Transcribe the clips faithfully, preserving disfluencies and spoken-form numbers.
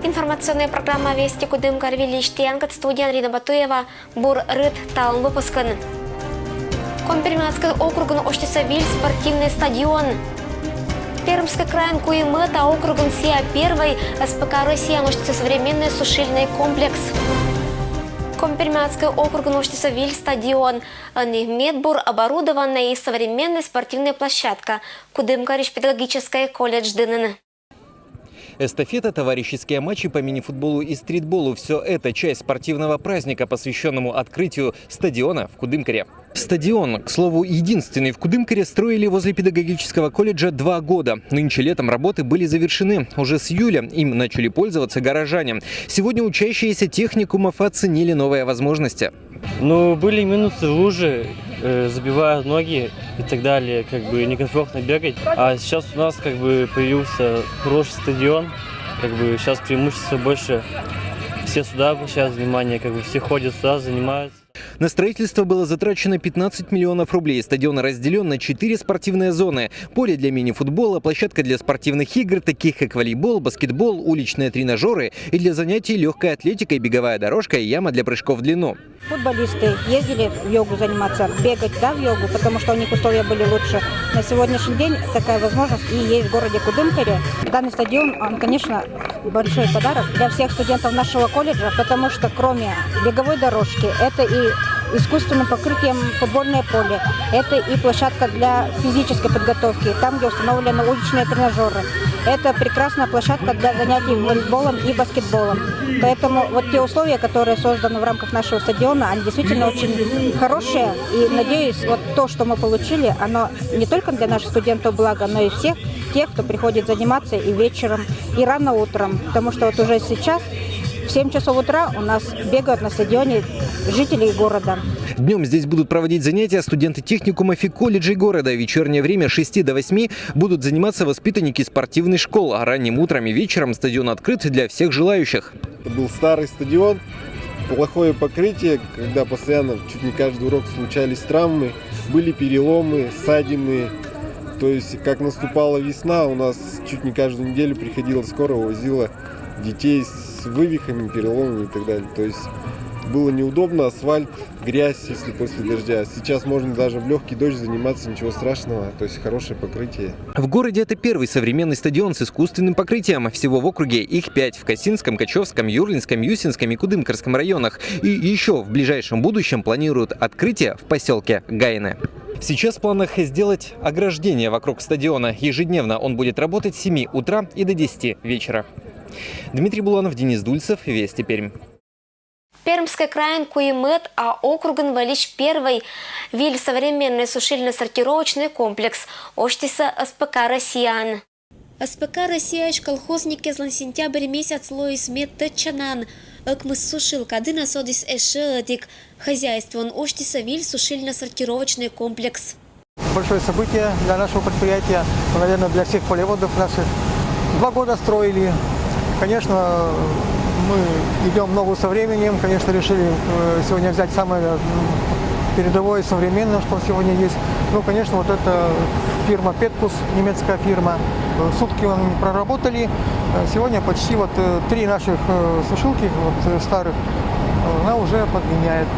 Информационная программа «Вести Кудымкар» выльысь тӥянкыт, студияын Рина Батуева. Бур рыт талун выпускын. Коми-Пермяцкой округын усьтӥз выль спортивный стадион. Пермской крайын куимы, та округын сӥя первый, СПК «Россияын» усьтӥз современный сушильный комплекс. Коми-Пермяцкой округын усьтӥз выль стадион. Ӧнер мед бур оборудованной и современной спортивной площадка Кудымкарысь педагогической колледж дынын. Эстафета, товарищеские матчи по мини-футболу и стритболу — все это часть спортивного праздника, посвященному открытию стадиона в Кудымкаре. Стадион, к слову, единственный в Кудымкаре, строили возле педагогического колледжа два года. Нынче летом работы были завершены. Уже с июля им начали пользоваться горожане. Сегодня учащиеся техникумов оценили новые возможности. Ну, были минусы, лужи, э, забивают ноги и так далее, как бы некомфортно бегать. А сейчас у нас как бы появился хороший стадион, как бы сейчас преимущество больше. Все сюда обращают внимание, как бы все ходят сюда, занимаются. На строительство было затрачено пятнадцать миллионов рублей. Стадион разделен на четыре спортивные зоны. Поле для мини-футбола, площадка для спортивных игр, таких как волейбол, баскетбол, уличные тренажеры и для занятий легкой атлетикой, беговая дорожка и яма для прыжков в длину. Футболисты ездили в йогу заниматься, бегать, да, в йогу, потому что у них условия были лучше. На сегодняшний день такая возможность и есть в городе Кудымкаре. Данный стадион, он, конечно, большой подарок для всех студентов нашего колледжа, потому что кроме беговой дорожки, это и искусственным покрытием футбольное поле, это и площадка для физической подготовки, там, где установлены уличные тренажеры. Это прекрасная площадка для занятий волейболом и баскетболом. Поэтому вот те условия, которые созданы в рамках нашего стадиона, они действительно очень хорошие. И надеюсь, вот то, что мы получили, оно не только для наших студентов благо, но и всех тех, кто приходит заниматься и вечером, и рано утром. Потому что вот уже сейчас в семь часов утра у нас бегают на стадионе жители города. Днем здесь будут проводить занятия студенты техникумов и колледжей города. В вечернее время с шести до восьми будут заниматься воспитанники спортивных школ. А ранним утром и вечером стадион открыт для всех желающих. Это был старый стадион, плохое покрытие, когда постоянно чуть не каждый урок случались травмы, были переломы, ссадины. То есть, как наступала весна, у нас чуть не каждую неделю приходила скорая, увозила детей с вывихами, переломами и так далее. То есть было неудобно, асфальт, грязь, если после дождя. Сейчас можно даже в легкий дождь заниматься, ничего страшного. То есть хорошее покрытие. В городе это первый современный стадион с искусственным покрытием. Всего в округе их пять: в Касинском, Качевском, Юрлинском, Юсинском и Кудымкарском районах. И еще в ближайшем будущем планируют открытие в поселке Гайны. Сейчас в планах сделать ограждение вокруг стадиона. Ежедневно он будет работать с семи утра и до десяти вечера. Дмитрий Буланов, Денис Дульцев, Вести Пермь. Пермской крайын куимы, а округын выльысь первый выль современный сушильно-сортировочный комплекс усьтӥз СПК «Россияын». СПК «Россияысь» колхозникезлэн сентябрь месяц луиз мед тэтчанаын. Ӧкмыс сушилка дынэ содӥз эшшо одӥг. Хозяйствоын усьтӥз выль сушильно-сортировочный комплекс. Большое событие для нашего предприятия, наверное, для всех полеводов наших. Два года строили. Конечно, мы идем в ногу со временем. Конечно, решили, э, сегодня взять самое, м, передовое, современное, что сегодня есть. Ну, конечно, вот эта фирма «Петкус», немецкая фирма. Э, сутки они проработали. Э, сегодня почти вот, э, три наших, э, сушилки, вот, э, старых, э, она уже подгоняет.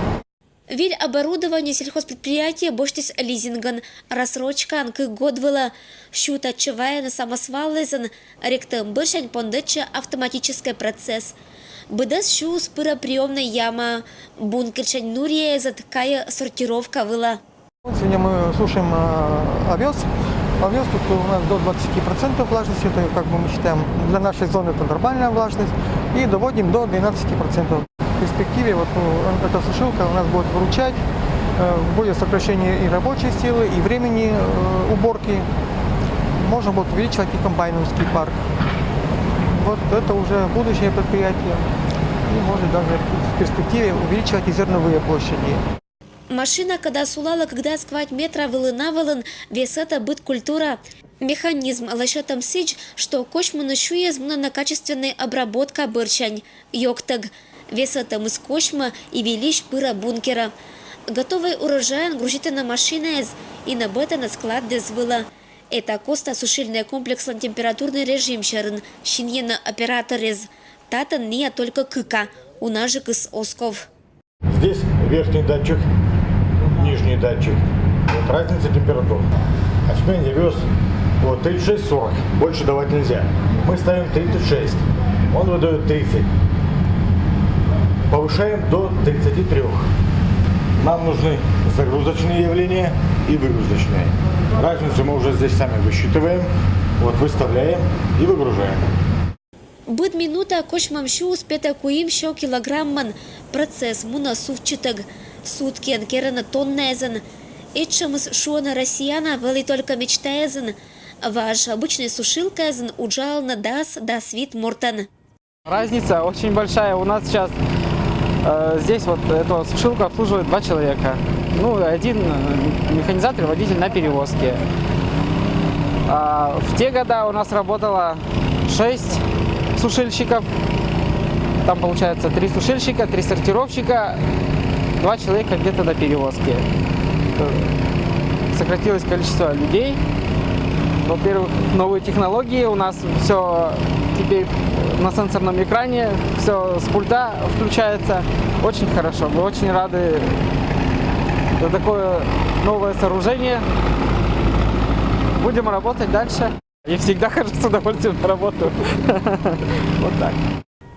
Выль оборудование сельхозпредприятие босьтӥз лизингын, рассрочкаын кык год вылэ. Сю татчы ваёно самосвалэзын, ректэм бырсянь пондэтче автоматической процесс. Быдэс сюуз пыро приёмной яма, бункерсянь нуръяез ӧд кайе сортировка вылэ. Сегодня мы сушим, э, овёс. Овёс тут у нас до двадцати процентов влажности, это, как бы, мы считаем, для нашей зоны это нормальная влажность. И доводим до двенадцати процентов. В перспективе вот, ну, эта сушилка у нас будет выручать, э, будет сокращение и рабочей силы, и времени, э, уборки. Можно будет увеличивать и комбайнерский парк. Вот это уже будущее предприятие. И может даже в перспективе увеличивать и зерновые площади. Машина, когда сулалэ кык дас квать метра вылын-вылын, весэто быт культура. Механизм лэсьтэм сыӵе, что косьмыны сюез мынэ на качественной обработка бырсянь. Ёктэг. Весэтэмыз косьмэ и выльысь пыро бункерэ. Готовой урожаен грузитоно машинаез и набытоно складэз вылэ. Этакоста сушильной комплекслэн температурной режим сьӧрын синйыны операторез. Татын ниа только кыка, уна жыкыс оз ков. Здесь верхний датчик, нижний датчик. Вот разница температур. Ячмень я вез вот тридцать шесть сорок. Больше давать нельзя. Мы ставим тридцать шесть. Он выдает тридцать. Повышаем до тридцати трёх. Нам нужны загрузочные явления и выгрузочные. Разницу мы уже здесь сами высчитываем, вот выставляем и выгружаем. Быд минута кочмам сюыс петэ куим сё килограммын. Процесс мунэ сувтчытэг. Суткиен керэны тоннаэзын. Этшемыс, шуоно россияна, вӧлі только мечтаэзын. Важ обычной сушилкаэзын уджалны дас, дас вит мортэн. Разница очень большая. У нас сейчас э, здесь вот эта сушилка обслуживает два человека. Ну, один э, механизатор, водитель на перевозке. А в те года у нас работало шесть сушильщиков. Там получается три сушильщика, три сортировщика, два человека где-то на перевозке. Э, Сократилось количество людей. Во-первых, новые технологии. У нас все теперь на сенсорном экране, все с пульта включается. Очень хорошо. Мы очень рады за такое новое сооружение. Будем работать дальше. Я всегда хожу с удовольствием на работу. Вот так.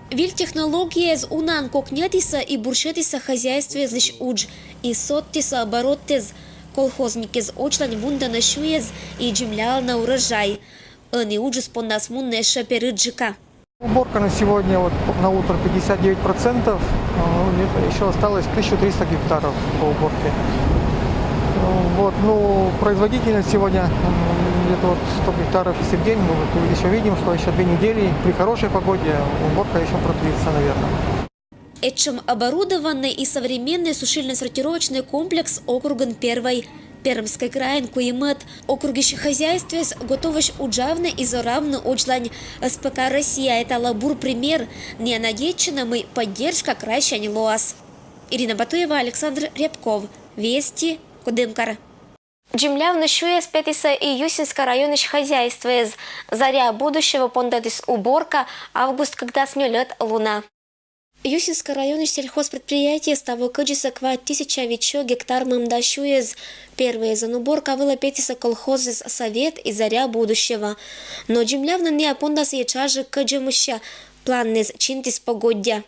Виль технологиез унаын кокнятіса и бурсетіса хозяйствоезлысь удж, и содтіса обороттэз. Колхозникез очлань вундана сюез и землялна урожай. Ӧні уджыс пондас мунны эшшӧ перыджыка. Уборка на сегодня, вот на утро пятьдесят девять процентов, а, вот где-то еще осталось тысяча триста гектаров по уборке. Вот, ну, производительность сегодня м, где-то вот сто гектаров и семь день. Мы вот еще видим, что еще две недели при хорошей погоде уборка еще продлится, наверное. Этшем оборудованный и современный сушильно-сортировочный комплекс округын первой. Пермской крайын куимет. Округысь хозяйствоез готовӧсь уджавны и зоравны очлань. С П К «Россия» — это ла бур пример. Ниа надейтчыны, мый поддержка крайсянь лоас. Ирина Батуева, Александр Рябков. Вести, Кудымкар. Землявны сюез петіса и Юсинска районысь хозяйствоез. «Заря будущего» пондэтіс уборка август кыкдас нёльӧд луна. Юсинска районысь сельхозпредприятиез таво кӧдзыса квайт тысяча витсё гектар мында сюез. Первойзэн уборка вылэ петіса колхозъёс «Совет» и «Заря будущего». Но землявны ниа пондас етшаджык кӧдзэмысь. Планнэз чинтіс погоддя.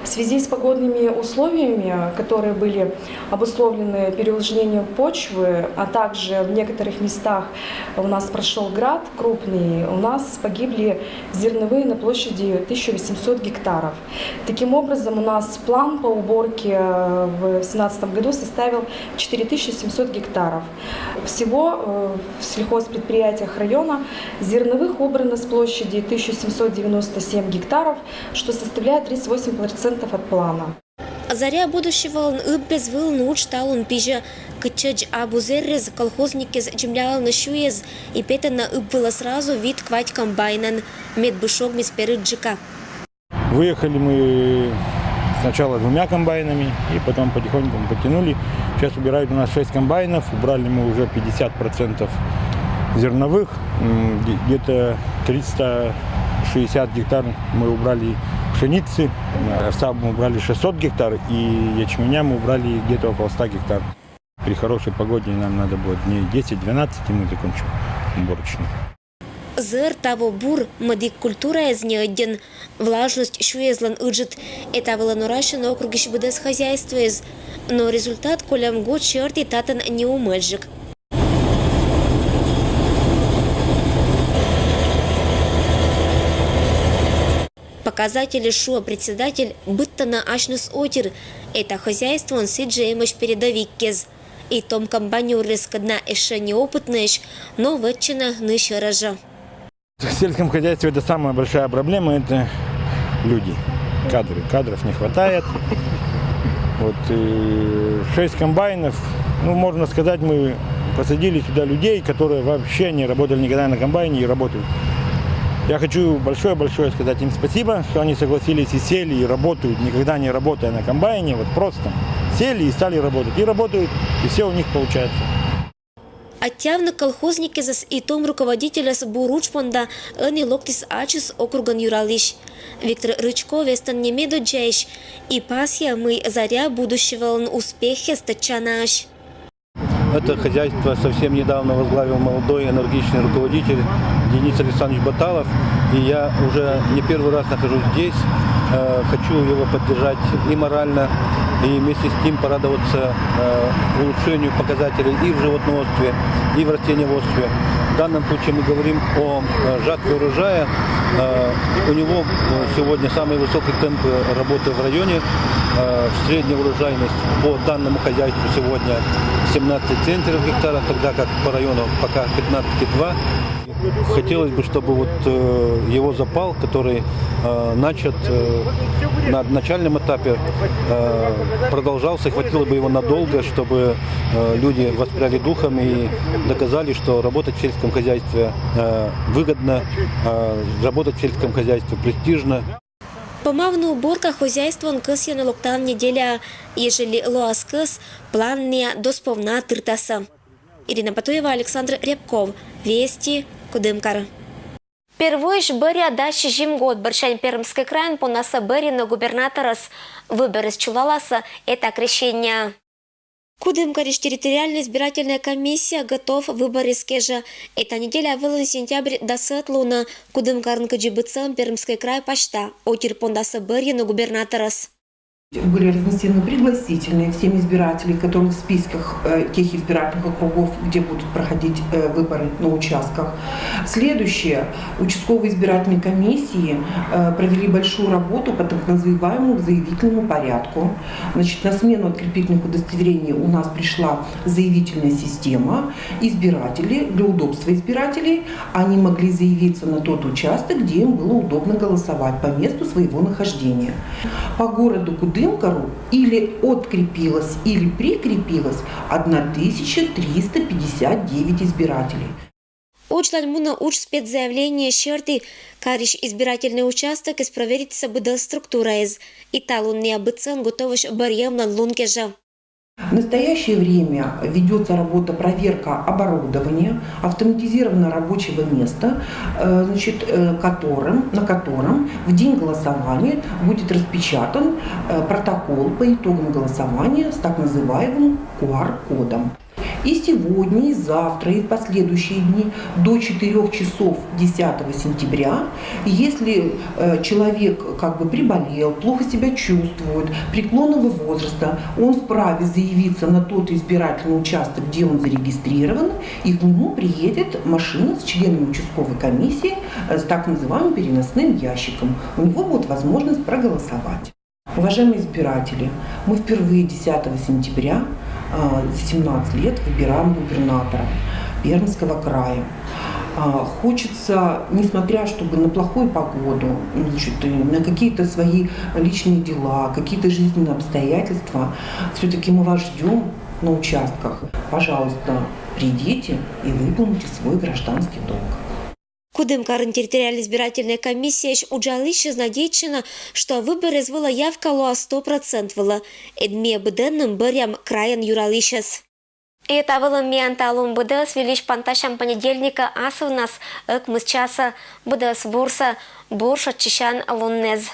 В связи с погодными условиями, которые были обусловлены переувлажнением почвы, а также в некоторых местах у нас прошел град крупный, у нас погибли зерновые на площади тысяча восемьсот гектаров. Таким образом, у нас план по уборке в двадцатом году составил четыре тысячи семьсот гектаров. Всего в сельхозпредприятиях района зерновых убрано с площади тысяча семьсот девяносто семь гектаров, что составляет тридцать восемь процентов от плана. «Заря будущего»-лэн ыббез вылын удж талун пизьӧ. Кытчӧдз абу зэрез, колхозникез землялны сюез и петӧны ыб вылэ сразу вит-квать комбайнэн. Мед бы шогмис перыджыка. Выехали мы сначала двумя комбайнами, и потом потихоньку мы потянули. Сейчас убирают у нас шесть комбайнов, убрали мы уже пятьдесят процентов зерновых, где-то триста шестьдесят гектар мы убрали пшеницы, овса мы убрали шестьсот гектар, и ячменя мы убрали где-то около ста гектар. При хорошей погоде нам надо будет дней десять-двенадцать, и мы закончим уборочную. Зэр таво бур, мӧдик культураез не ӧдйын. Влажность сюезлэн ыджыт. Этавылэ норасьӧны округысь быдэс хозяйствоез. Но результат кольӧм год сьӧрті татын не умӧльжык. Показатели, шуо председатель, быдтӧны асьныс отир. Эта хозяйствоын сідзи эмӧсь передовикез. И том комбайнёръёс, кӧдна эшшӧ неопытнӧсь, но вӧтчыны нысь ӧрӧжӧ. В сельском хозяйстве это самая большая проблема, это люди, кадры. Кадров не хватает. Вот э, шесть комбайнов, ну, можно сказать, мы посадили сюда людей, которые вообще не работали никогда на комбайне и работают. Я хочу большое-большое сказать им спасибо, что они согласились и сели, и работают, никогда не работая на комбайне, вот просто сели и стали работать. И работают, и все у них получается. Аттьӧавны колхозникъясӧс и том руководительӧс бур удж понда ӧні локтіс ачыс округӧн юралысь. Виктор Рычков эстӧн не мед оддзаысь и пасйӧ, мый «Заря» будущее вылын успехъяс тӧдчанаӧсь. Это хозяйство совсем недавно возглавил молодой энергичный руководитель Денис Александрович Баталов. И я уже не первый раз нахожусь здесь. Э, хочу его поддержать и морально, и вместе с ним порадоваться э, улучшению показателей и в животноводстве, и в растениеводстве. В данном случае мы говорим о э, жатве урожая. Э, у него э, сегодня самые высокие темпы работы в районе. Э, средняя урожайность по данному хозяйству сегодня семнадцать центнеров гектара, тогда как по району пока пятнадцать и два. Хотелось бы, чтобы вот э, его запал, который э, начат э, на начальном этапе, э, продолжался, хватило бы его надолго, чтобы э, люди воспряли духом и доказали, что работать в сельском хозяйстве э, выгодно, э, работать в сельском хозяйстве престижно. Помавны уборка хозяйствоын кӧсйӧны локтан неделяӧ, ежели лоас кӧс, планныя досповна тыртасӧ. Ирина Батуева, Александр Рябков, «Вести», Кудымкар. Первойысь бӧръя дас сизим год бӧрсянь Пермскӧй крайын пондасӧ бӧрйыны губернаторӧс. Выборыс чулаласӧ этакрещенньӧ. Кудымкарысь территориальнӧй избирательнӧй комиссия готов выборъяс кежӧ. Эта неделя вылын, сентябрь дас ӧтлунӧ, Кудымкарын кыдзи быдсӧн Пермскӧй край пасьта, отир пондасӧ бӧрйыны губернаторӧс. Были разнесены пригласительные всем избирателям, которые в списках э, тех избирательных округов, где будут проходить э, выборы на участках. Следующее. Участковые избирательные комиссии э, провели большую работу по так называемому заявительному порядку. Значит, на смену открепительных удостоверений у нас пришла заявительная система. Избиратели, для удобства избирателей, они могли заявиться на тот участок, где им было удобно голосовать по месту своего нахождения. По городу Кудымкару или открепилось, или прикрепилось одна тысяча триста пятьдесят девять избирателей. Удж лань мунӧ удж спецзаявление серти. Карысь избирательнӧй участокъяс проверитасӧ быдӧн структураыс. И талунныя быдсӧн готовӧсь бӧрйӧмлӧн лун кежӧ. В настоящее время ведется работа, проверка оборудования, автоматизированного рабочего места, э, значит, э, которым, на котором в день голосования будет распечатан э, протокол по итогам голосования с так называемым Q R-кодом. И сегодня, и завтра, и в последующие дни до четырёх часов десятого сентября, если э, человек как бы приболел, плохо себя чувствует, преклонного возраста, он вправе заявиться на тот избирательный участок, где он зарегистрирован, и к нему приедет машина с членами участковой комиссии э, с так называемым переносным ящиком. У него будет возможность проголосовать. Уважаемые избиратели, мы впервые десятого сентября э, за семнадцать лет выбираем губернатора Пермского края. А, Хочется, несмотря чтобы на плохую погоду, значит, и на какие-то свои личные дела, какие-то жизненные обстоятельства, все-таки мы вас ждем на участках. Пожалуйста, придите и выполните свой гражданский долг. Кудымкарын территориальнӧй избирательнӧй комиссияысь уджалысьяс надейтчӧны, что выборъяс вылӧ явка лоас сто процент вылӧ. Ӧд ми быдӧнным бӧръям крайӧн юралысьяс. И та вылын миян талун быдӧс. Вильысь пантасям понедельникӧ асывнас ӧкмыс часӧ. Быдӧс бурсӧ, бур шойччысян луннэз.